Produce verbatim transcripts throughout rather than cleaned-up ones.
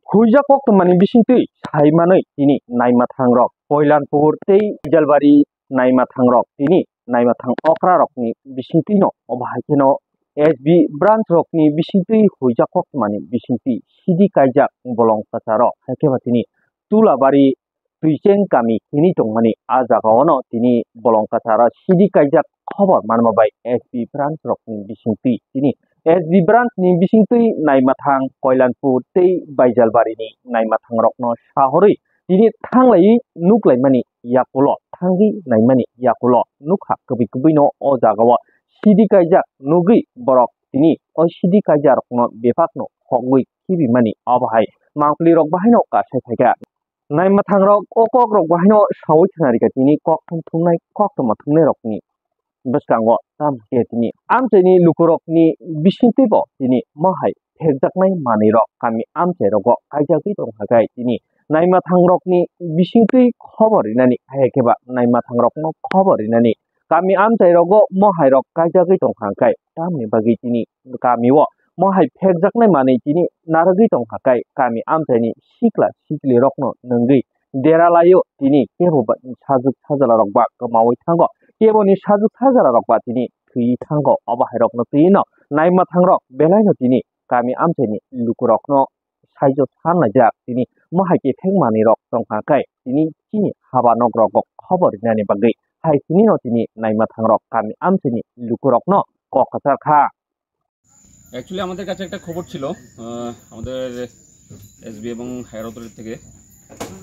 Huijak koktwmani bisingtwi saimanwi tini naimathangrok Koilanpur tei Jalbari naimathangrok tini naimathang okrarokni bisingtwino obo hai kheno S B branch rokni bisingtwi huijak koktwmani bisingtwi sidi kaijak bolong kwcharo hai khe ba tini Tulabari Twicheng kami hinwi tongmani a jagao no tini bolong kwcharo sidi kaijak khobor manma bai S B branch rokni bisingtwi tini S B branch ni bisingtwi naimathang Koilanpur tei Baijalbari ni naimathangrokno sahorwi tini thanglaiwi nuklaimani yakulo thangwi naimani yakulo nukha kwbwi kwbwino o jagao sidi kaijak nugwi borok tini o sidi kaijakrokno bebakno hogwi khibimani obo hai mangpli rok bahaino kasai phaikha. Naimathangrok o kokrok bahaino saui khnarikha tini kok thum thumnai koktwma thumnairokni bwskango tamo khe tini amchaini lukurokni bisingtwibo tini mohai phekjaknai manwirok kami amchairogo kaijagwi tongkha khe tini naimathangrokni bisingtwi khobor rinani hai khe ba naimathangrokno khobor rinani kami amchairogo mohairok kaijagwi tongkha khe tamni bagwi tini kamio mohai phekjaknai manwi tini narwgwi tongkha khe kami amchaini sikla siklirokno nwngwi dera laio tini kebo ba sajwk sajla rok ba kwmawi thango keboni sajwk sajla rok ba tini thwi thango obo hai rokno twi no naimathangrok belaino tini kami amchaini lukurokno saijo sanlaijak tini mohai khe phek manwi rok tongkha khe tini chini haba nok rogo khobor rinani bagwi hai tini no tini naimathangrok kami amchaini lukurokno kok kwchar kha. Actually আমাদের কাছে একটা খবর ছিল, আহ, আমাদের এসবি এবং higher authority থেকে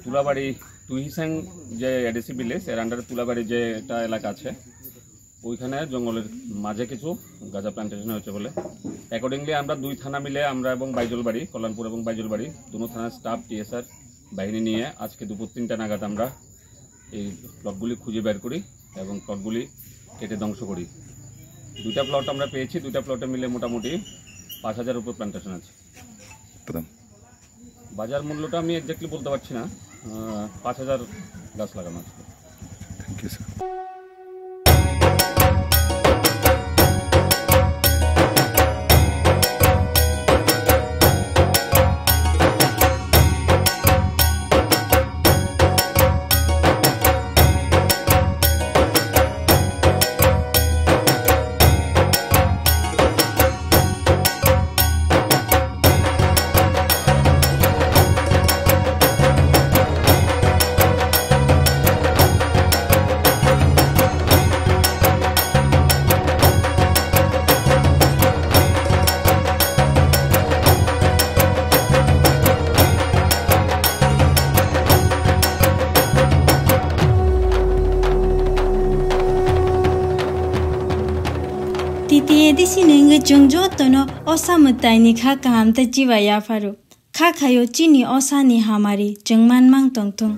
তুলাবাড়ি তুহিসাং যে এডিসি ভিলেজ, এর আন্ডারে তুলাবাড়ি যে একটা এলাকা আছে, ওইখানে জঙ্গলের মাঝে কিছু গাঁজা প্ল্যান্টেশন হয়েছে বলে। অ্যাকর্ডিংলি আমরা দুই থানা মিলে, আমরা এবং বাইজলবাড়ি, কল্যাণপুর এবং বাইজলবাড়ি, দুনো থানার স্টাফ, টিএসআর বাহিনী নিয়ে আজকে দুপুর তিনটা নাগাদ আমরা এই প্লটগুলি খুঁজে বের করি এবং প্লটগুলি কেটে ধ্বংস করি। দুইটা প্লট আমরা পেয়েছি, দুইটা প্লটে মিলে মোটামুটি পাঁচ হাজার উপর প্ল্যান্টেশন আছে। প্রথম বাজার মূল্যটা আমি এক্স্যাক্টলি বলতে পারছি না, আহ, পাঁচ হাজার গাছ লাগানো আছে। Thank you sir. T T A D C ni wngwi chwng jotono osa mwtaini kha kaham tei chiba yapharo. Kha khaio chini osani hamari chwng manmang tongthung.